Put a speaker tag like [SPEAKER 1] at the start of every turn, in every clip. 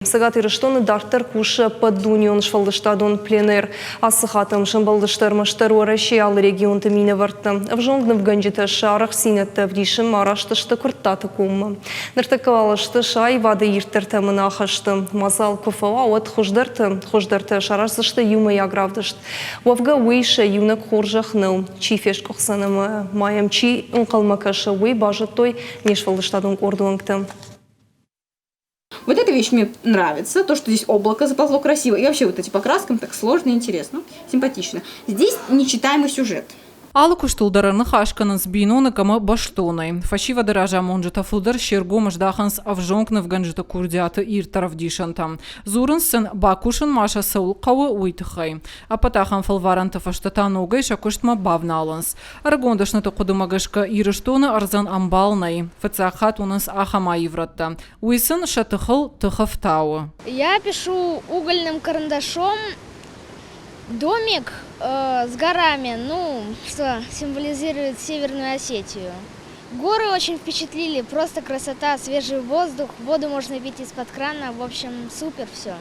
[SPEAKER 1] Цӕгат Ирыстоны дарддӕр кусы ӕппӕтдунеон сфӕлдыстадон пленэр. Ацы хатт ӕм сӕмбӕлдысты ӕрмӕстдӕр Уӕрӕсейы алы регионты минӕвӕрттӕ. Ӕвзонг нывгӕнджытӕ сӕ арӕхстдзинӕдтӕ ӕвдисынмӕ араст сты Куырттаты коммӕ. Ныртӕккӕ уал сты сӕ аивады ирддӕртӕ ӕмӕ нӕхӕсты. Мадзал куы фӕуа, уӕд хуыздӕрты хуыздӕртӕ сараздзысты иумӕйаг равдыст. Уӕвгӕ уый сӕ иунӕг хорзӕх нӕу. Чи фескъуыхдзӕн ӕмӕ ма йӕм чи ӕнхъӕлмӕ кӕсы, уый базыдтой не сфӕлдыстадон къорды уӕнгтӕ.
[SPEAKER 2] Вот эта вещь мне нравится, то, что здесь облако заползло красиво. И вообще вот эти по краскам так сложно, интересно, симпатично. Здесь нечитаемый сюжет.
[SPEAKER 3] Алы куыстыл дӕр ӕрныхас кӕнынц биноныг ӕмӕ бӕстонӕй. Фӕсивӕды разамонджытӕ фылдӕр се ргом здахынц ӕвзонг нывгӕнджыты курдиаты ирддӕр ӕвдисӕнтӕм. Дзурынц сын, бакусын ма сӕ цӕуыл хъӕуы, уый тыххӕй. Ӕппӕт ахӕм фӕлварӕнты фӕстӕ та ногӕй сӕ куыстмӕ бавналынц. Ӕрыгон дӕсныты хъуыдымӕ гӕсгӕ Ирыстоны ӕрдзӕн ӕмбал нӕй. Фыццаг хатт уынынц ахӕм аиврӕттӕ. Уый сын сӕ тыхыл тых ӕфтауы.
[SPEAKER 4] Я пишу угольным карандашом домик с горами, ну, что символизирует Северную Осетию. Горы очень впечатлили, просто красота, свежий воздух, воду можно пить из-под крана, в общем, супер все.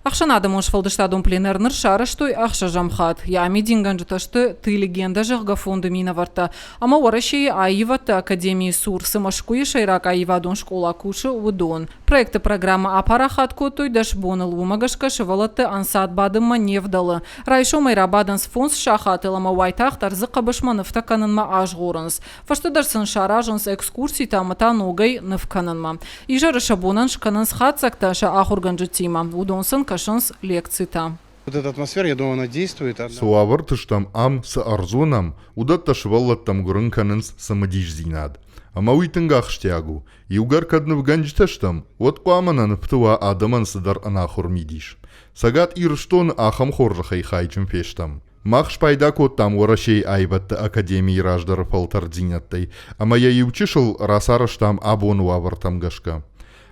[SPEAKER 3] Ӕхсӕнадӕмон сфӕлдыстадон пленэр ныр сарӕзтой ӕхсӕзӕм хатт. Йӕ амидингӕнджытӕ сты «Ты легенда», зӕгъгӕ, фонды минӕвӕрттӕ ӕмӕ Уӕрӕсейы аивӕдты академийы цур цы Мӕскуыйы сӕйраг аивадон скъола кусы, уыдон. Проекты программӕ апарахат кодтой 10 боныл, уымӕ гӕсгӕ сывӕллӕтты ӕнцад бадынмӕ не вдӕлы. Райсомӕй рабадынц фондз сахатыл ӕмӕ уайтагъд ӕрдзы хъӕбысмӕ нывтӕ кӕнынмӕ азгъорынц. Фӕстӕдӕр сын саразынц экскурситӕ ӕмӕ та ногӕй ныв кӕнынмӕ. Изӕры сӕ бонӕн скӕнынц хатдзӕгтӕ сӕ ахуыргӕнджытимӕ. Уыдон сын кӕсынц лекцитӕ.
[SPEAKER 5] Вот эта атмосфера, я думаю, она действует.
[SPEAKER 6] Цы уавӕрты стӕм ам, цы ӕрдзонӕм, уыдӕттӕ сывӕллӕттӕм гуырын кӕнынц цымыдисдзинад. Ӕмӕ уый тынг ахсджиаг у. Иугӕр кӕд нывгӕнджытӕ стӕм, уӕд хъуамӕ нӕ нывты уа адӕмӕн цыдӕр ӕнахуыр мидис. Цӕгат Ирыстоны ахӕм хорзӕхӕй хайджын фестӕм. Мах спайда кодтам Уӕрӕсейы аивӕдты академийы раздӕры фӕлтӕрддзинӕдтӕй ӕмӕ йӕ иучысыл рацарӕзтам абоны уавӕртӕм гӕсгӕ.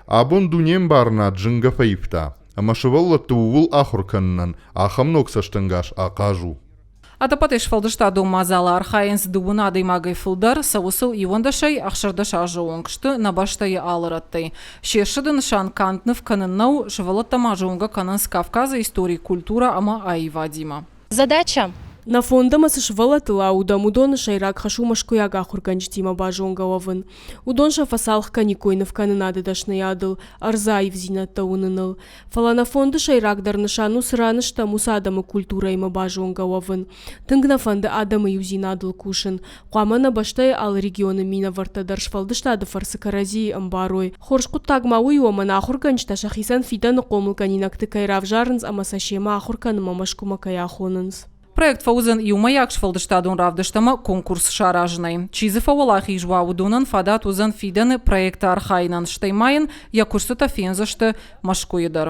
[SPEAKER 6] Абон дунеӕмбарынад зынгӕ фӕивта, ӕмӕ сывӕллӕтты ууыл ахуыр кӕнынӕн ахӕм ног цӕстӕнгас ахъаз у.
[SPEAKER 3] Ӕдӕппӕтӕй сфӕлдыстадон мадзалы архайынц дыууын адӕймагӕй фылдӕр, цӕуы сыл иуӕндӕсӕй 16 азы онг сты нӕ бӕстӕйы алы рӕттӕй. Се ссыды нысан канд ныв кӕнын нӕу, сывӕллӕттӕ ма зонгӕ кӕнынц Кавказы истори, культурӕ ӕмӕ аивадимӕ.
[SPEAKER 7] Задача.
[SPEAKER 8] Нӕ фонд ӕмӕ цы сывӕллӕттыл аудӕм, уыдоны сӕйраг хӕс у мӕскуыйаг ахуыргӕнджытимӕ базонгӕ уӕвын. Уыдон сӕ фӕцалх кӕниккой нывкӕнынады дӕсныйадыл, ӕрдзы аивдзинӕдтӕ уыныныл. Фӕлӕ нӕ фонды сӕйрагдӕр нысан у, цы ран стӕм, уыцы адӕмы культурӕимӕ базонгӕ уӕвын. Тынг нӕ фӕнды адӕмы иудзинадыл кусын. Хъуамӕ нӕ бӕстӕйы алы регионы минӕвӕрттӕ дӕр сфӕлдыстады фӕрцы кӕрӕдзийы ӕмбарой. Хорз хъуыддаг ма уый у, ӕмӕ нӕ ахуыргӕнджытӕ сӕхицӕн фидӕны хъомылгӕнинӕгты кӕй равзарынц ӕмӕ сӕ семӕ ахуыр кӕнынмӕ Мӕскуымӕ кӕй ахонынц.
[SPEAKER 3] Проект фӕуыдзӕн иумӕйаг сфӕлдыстадон равдыст ӕмӕ конкурс саразынӕй. Чи дзы фӕуӕлахиз уа, уыдонӕн фадат уыдзӕн фидӕны проекты архайынӕн, стӕй ма йын йӕ куыстытӕ фендзысты Мӕскуыйы дӕр.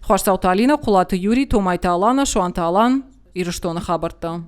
[SPEAKER 3] Хуасдзауты Алинӕ, Хъуылаты Юрий, Томайты Алана, Суанты Алан, Ирыстоны хабӕрттӕ.